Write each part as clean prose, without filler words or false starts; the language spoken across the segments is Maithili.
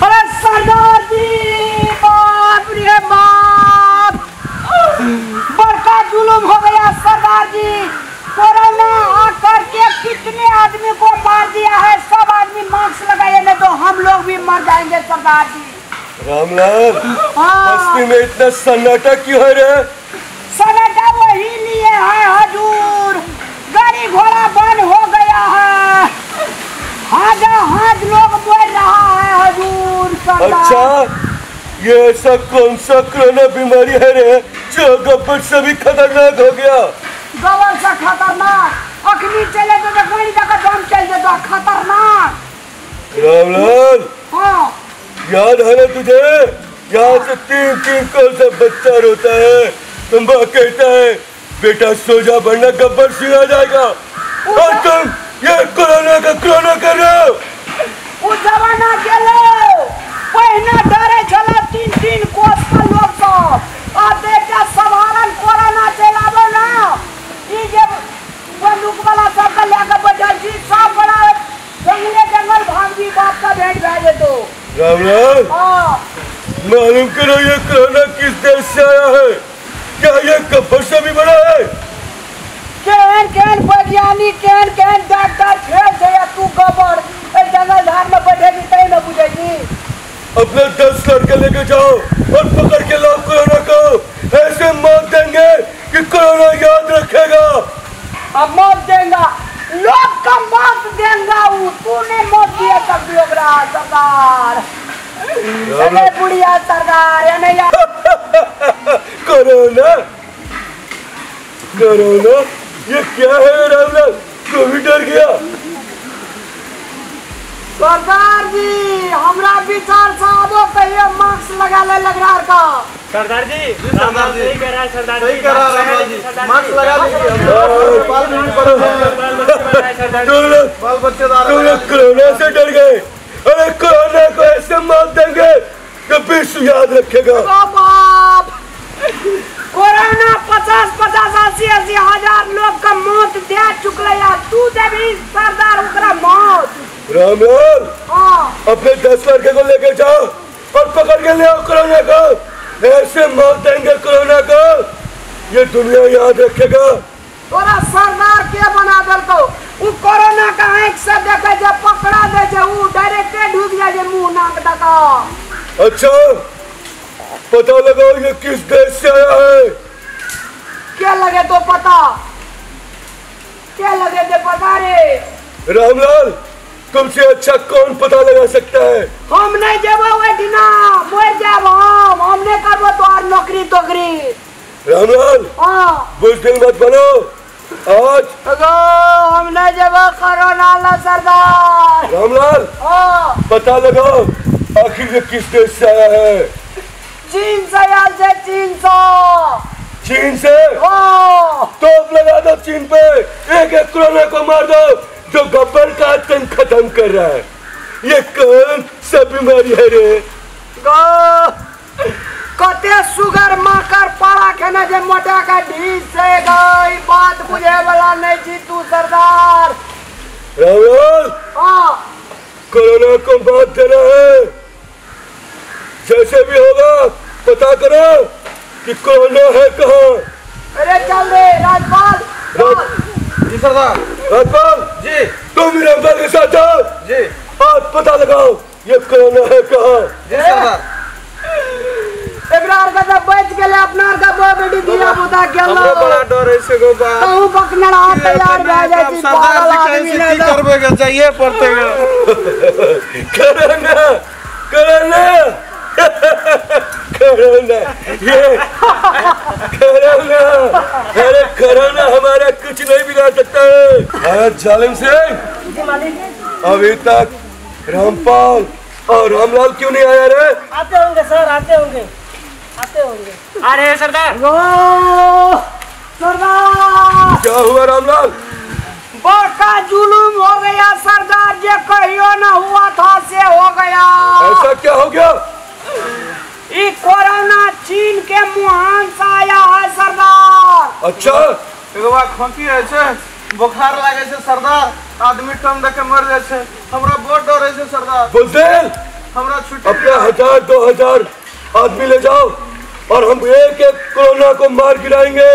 अरे सरदार जी बाप रे बाप, बड़का जुलूम हो गया सरदार जी। कोरोना आकर के कितने आदमी को मार दिया है, सब आदमी मास्क लगाए नहीं तो हम लोग भी मर जाएंगे सरदार जी। रामलाल, बस्ती में इतना सन्नाटा क्यों है रे? सन्नाटा वही लिए है हजूर, गाड़ी घोड़ा बंद हो गया है, हाथ लोग बोल रहा है हजूर। अच्छा, ये ऐसा कौन सा कोरोना बीमारी है रे जो गब्बर से भी खतरनाक हो गया? गब्बर से खतरनाक अखनी चले तो गाड़ी का दम चल जाता, खतरनाक। रामलाल, हाँ याद है ना तुझे, यहाँ से 3-3 कल से बच्चा रोता है, तुम कहता है बेटा सो जा वरना गब्बर सिंह आ जाएगा, और तुम ये कोरोना का कोरोना कर रहे हो। उ जमाना गेलो, पहिने डरे छला 3-3 कोस का लोग सब, आ बेटा साधारण कोरोना चलाबो ना, ई जे बंदूक वाला सब के लेके बैठल छी, सब बड़ा जंगले जंगल भाग जी बाप का भेंट भए जेतो। रामलाल, मालूम करो ये कोरोना किस देश से आया है, क्या ये गब्बर से भी बड़ा है? केहन केहन वैज्ञानिक, केहन केहन डॉक्टर फेल छै, तू गब्बर जंगल झाड़ में बैठेगी तै न बुझेगी। अपने 10 लड़के लेके जाओ और पकड़ के लाओ कोरोना को, ऐसे मौत देंगे कि कोरोना याद रखेगा। अब मौत देंगा, लोग का मौत देंगा, वो तूने मौत दिया तब ओकरा सरदार। अरे बुढ़िया सरदार यार। कोरोना कोरोना ये क्या है रामलाल, तू भी डर गया? सरदार जी हमरा विचार से आबो कहियो मास्क लगा ले लग रहा का। सरदार जी, सरदार जी सही कह रहा है, सरदार जी सही कह रहा है, रामलाल जी मास्क लगा लीजिए, बाल बाल बच्चेदार तुम लोग कोरोना से डर गए। अरे कोरोना को ऐसे मौत देंगे कि विश्व याद रखेगा। बाप कोरोना 50-50 80-80 हजार लोग का मौत दे चुकले यार, तू देवी सरदार ओकरा मौत। रामलाल, अपने 10 लड़के को लेके जाओ और पकड़ के ले आओ कोरोना को, ऐसे मौत देंगे कोरोना को ये दुनिया याद रखेगा। तोरा सरदार के बना देलको, उ कोरोना का आंख से देखे जे पकड़ा दे जे उ डायरेक्ट ढुक जाए जे मुंह नाक दका। अच्छा पता लगाओ ये किस देश से आया है। क्या लगे तो पता, क्या लगे तो पता रे? रामलाल, तुमसे अच्छा कौन पता लगा सकता है? हम नहीं जेबो ओहिठिना, मर जाब हम नहीं करबो तोहर नौकरी तोकरी। रामलाल, बुजदिल मत बनो आज। हम नहीं जेबो कोरोना ला सरदार। रामलाल, पता लगाओ आखिर ये किस देश से आया है? चीन से आयल छै, चीन से। चीन से? तोप लगा दो चीन पे, एक एक कोरोना को मार दो जो गब्बर का आतंक खत्म कर रहा है। ये कौन सा बीमारी है रे? कते सुगर माकर पारा खेने जे मोटा का ढीस से गई, बात बुझे वाला नहीं छी तू सरदार। राहुल, कोरोना को मौत देना है, जैसे भी होगा पता करो कि कोरोना है कहाँ। अरे चल रे राजपाल। जी सरदार। राजपाल जी, तुम रामपाल के साथ जाओ जी और पता लगाओ ये कोरोना है कहाँ। जी सरदार। एकरा का बच गेले, अपना का बो बेटी धिया पुता गेलो। हमरो बड़ा डर है से गो बा, कहू बकनरा तैयार भए जाय छी। सरदार जी कैसे की करबे के जाइए पड़ते। कोरोना कोरोना कोरोना, ये कोरोना, अरे कोरोना हमारा कुछ नहीं बिगाड़ सकता है। अरे जालिम से, अभी तक रामपाल और रामलाल क्यों नहीं आया रे? आते होंगे सर, आते होंगे, आते होंगे। अरे सरदार, सरदार क्या हुआ रामलाल? बड़का जुलूम हो गया सरदार, जे कहियो ना हुआ था से हो गया। ऐसा क्या हो गया? ई कोरोना चीन के मुहान से आया है सरदार। अच्छा, एगो खोंखी है छे, बुखार लागे छे सरदार, आदमी टम दे के मर जाय छे, हमरा बहुत डर है छे सरदार। बुजदिल, हमरा छुट्टी अपना 1000 2000 आदमी ले जाओ और हम एक एक कोरोना को मार गिराएंगे।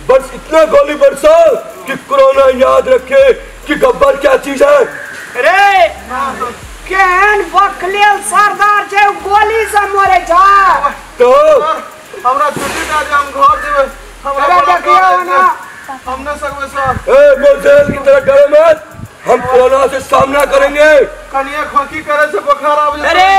बस इतना गोली बरसाओ कि कोरोना याद रखे कि गब्बर क्या चीज है। रे केहन बकलेल सरदार छै, गोली से मरे छै। तो हमरा छुट्टी दे दे, हम घर जेबै। हमरा देखियो ना, हम न सकबै सर। ए मोजेल की तरह डरो मत, हम कोरोना से सामना करेंगे। कनिया खोंखी करे से बुखार आबे छै। अरे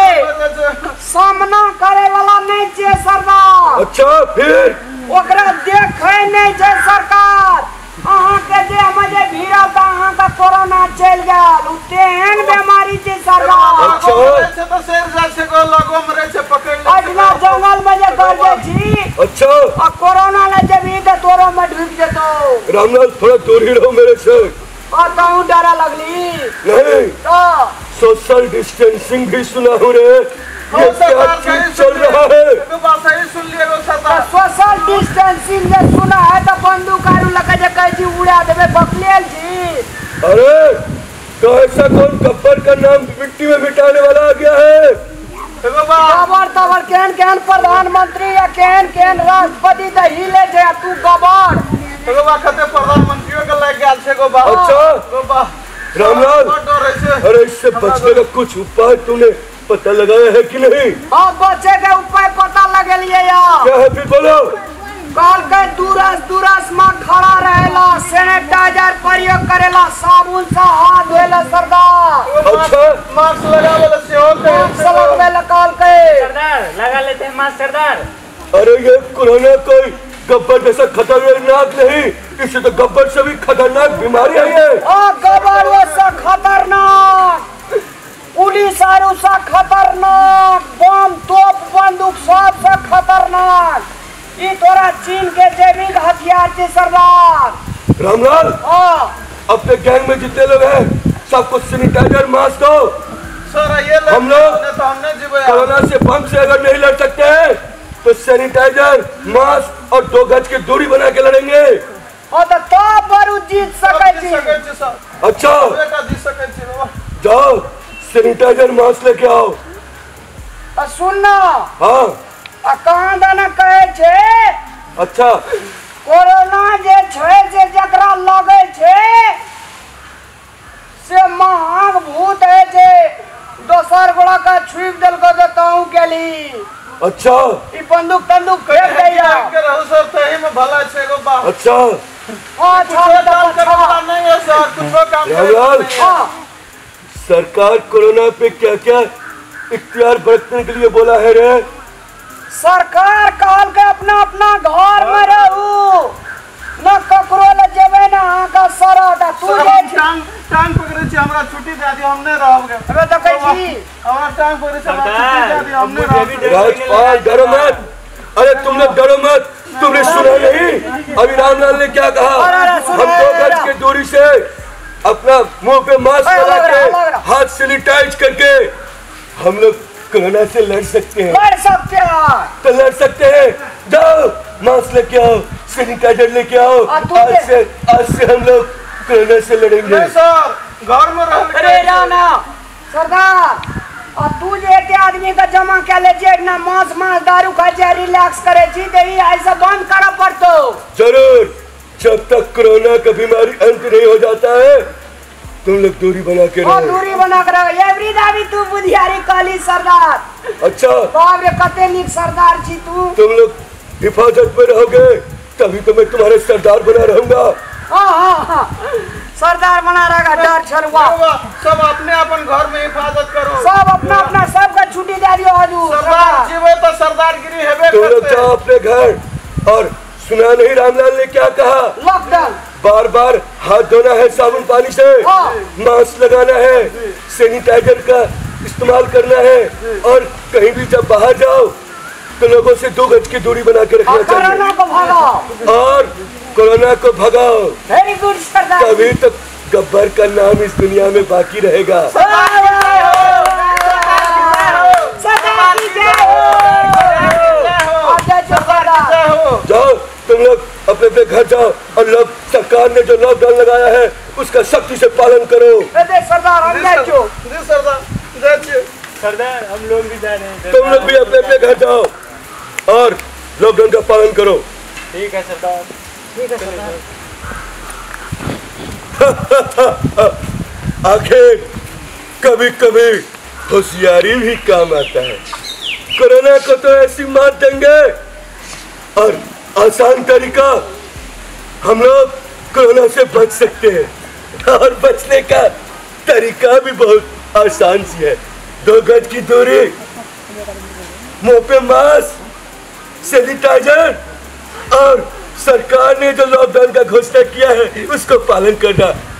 सामना करे वाला नहीं छै सरदार। अच्छा फिर ओकरा देखे नहीं छै सरकार। अहाँ के देह में जे भीड़ा त अहाँ के कोरोना चलि गेल। उ तेहन बीमारी छै सरदार। अच्छा छै त शेर जाइ छै गो लगो में रहै छै पकड़ ले। अजना जंगल में जे दौड़ जाइ छी। अच्छा आ कोरोना ले जेबही त तोरो में ढुकि जेतौ। रामलाल थोड़ा दूर ही रहो मेरे से। आ तहूँ डरे लगली? नहीं तो सोशल डिस्टेंसिंग भी सुना हूँ रे, ये क्या चीज चल रहा है? सही सुन लिए सरदार। सोशल डिस्टेंसिंग जे सुना है तो बंदूक आरू लगे जे कहै छी उड़ा देबै बकलेल जी। अरे तो ऐसा कौन गब्बर का नाम मिट्टी में मिटाने वाला आ गया है? गब्बर तबर केहन केहन प्रधानमंत्री या केहन केहन राष्ट्रपति त हिले छै, तू गब्बर। प्रधानमंत्रियों के लग गेल छै गो बा। अच्छा रामलाल, अरे इससे बचने का कुछ उपाय तूने पता लगाया है कि नहीं? हाँ बचे के उपाय पता लगेलिए यार। क्या है फिर बोलो? कल के दूरस दूरस में खड़ा रहेला, सैनिटाइजर प्रयोग करेला, साबुन से हाथ धोएला सरदार। अच्छा मास्क लगावेला सेहो मास्क लगावेला कल के सरदार लगा लेते हैं मास्क सरदार। अरे ये कोरोना कोई गब्बर जैसा खतरनाक नहीं, इससे तो गब्बर से भी खतरनाक बीमारी आई है। ओ गब्बर से खतरनाक, पुलिस आरू से खतरनाक, बम तोप बंदूक सब से खतरनाक। ई तोरा चीन के जैविक हथियार छै सरदार। रामलाल अपने गैंग में जितने लोग हैं सबको सैनिटाइजर मास्क दो। सर ये हम लोग कोरोना से बम से अगर नहीं लड़ सकते हैं तो सैनिटाइजर मास्क और 2 गज की दूरी बना के लड़ेंगे। और तो तब बरू जीत सकै छी। अच्छा जाओ सैनिटाइजर मास्क लेके आओ। सुन ना। हाँ कहाँ दाना कहे छे? अच्छा कोरोना जे छै से जकरा लगे छै से महाग भूत है जे दोसर गोड़ा का छुपि देलको तो तहु गेली। अच्छा ई बंदूक तंदूक फेंक दैया के रहू सर, तही में भला छै गो बा। अच्छा अच्छा काम नहीं है सर, कुछो काम नहीं। हां सरकार कोरोना पे क्या क्या इख्तियार बरतने के लिए बोला है रे? सरकार कहल के अपना अपना घर में रहू, न ककरो ले जेबै ना अहाँ का सरद। तू जे टांग टांग पकड़े छी हमरा छुट्टी दे दियो, हम नहीं रहब गे। अबे देखै छी हमरा टांग पकड़े छी, हमरा छुट्टी दे दियो, हम नहीं रहब। राजपाल डरो मत, अरे तुम लोग डरो मत, तुमने सुना नहीं अभी रामलाल ने क्या कहा? हम 2 गज की दूरी से अपना मुंह पे मास्क लगा के हाथ सैनिटाइज करके हम लोग कोरोना से लड़ सकते हैं। लड़ सकते हैं तो लड़ सकते हैं। जाओ मास्क लेके आओ, सैनिटाइजर लेके आओ, आज से हम लोग कोरोना से लड़ेंगे। नहीं सर घर में रह। अरे राणा सरदार और तू जे एते आदमी का जमा के ले जे ना मांस मांस दारू खा जे रिलैक्स करे छी ते ई ऐसे बंद करे पड़तो। जरूर, जब तक कोरोना का बीमारी अंत नहीं हो जाता है तुम लोग दूरी बना के रहो। दूरी बना के रहो। एवरी दावी तू बुधियारी काली सरदार। अच्छा बाप रे कते नीक सरदार छी तू। तुम लोग हिफाजत में रहोगे तभी तो मैं तुम्हारे सरदार बना रहूंगा। हाँ हाँ हाँ सरदार बना रहेगा डर छलुआ। सब अपने अपन घर में हिफाजत करो, सब अपना अपना सबका छुट्टी दे दियो हजूर। सरदार जीवे तो सरदारगिरी हेबे तुम लोग जाओ अपने घर। और सुना नहीं रामलाल ने क्या कहा? लॉकडाउन, बार बार हाथ धोना है साबुन पानी से, मास्क लगाना है, सैनिटाइजर का इस्तेमाल करना है और कहीं भी जब बाहर जाओ तो लोगों से 2 गज की दूरी बना के रखना चाहिए। कोरोना को भगाओ और कोरोना को भगाओ। वेरी गुड सरदार, तभी तो गब्बर का नाम इस दुनिया में बाकी रहेगा। जाओ तुम लोग अपने अपने घर जाओ और लोग सरकार ने जो लॉकडाउन लगाया है उसका सख्ती से पालन करो। सरदार। सरदार हम लोग भी जा रहे हैं। तुम लोग भी अपने अपने घर जाओ और लॉकडाउन का पालन करो। ठीक है सरदार। ठीक है सरदार। आखिर कभी कभी होशियारी भी काम आता है। कोरोना को तो ऐसी मात देंगे और आसान तरीका हम लोग कोरोना से बच सकते हैं, और बचने का तरीका भी बहुत आसान सी है। 2 गज की दूरी, मुंह पे मास्क, सैनिटाइजर और सरकार ने जो लॉकडाउन का घोषणा किया है उसको पालन करना।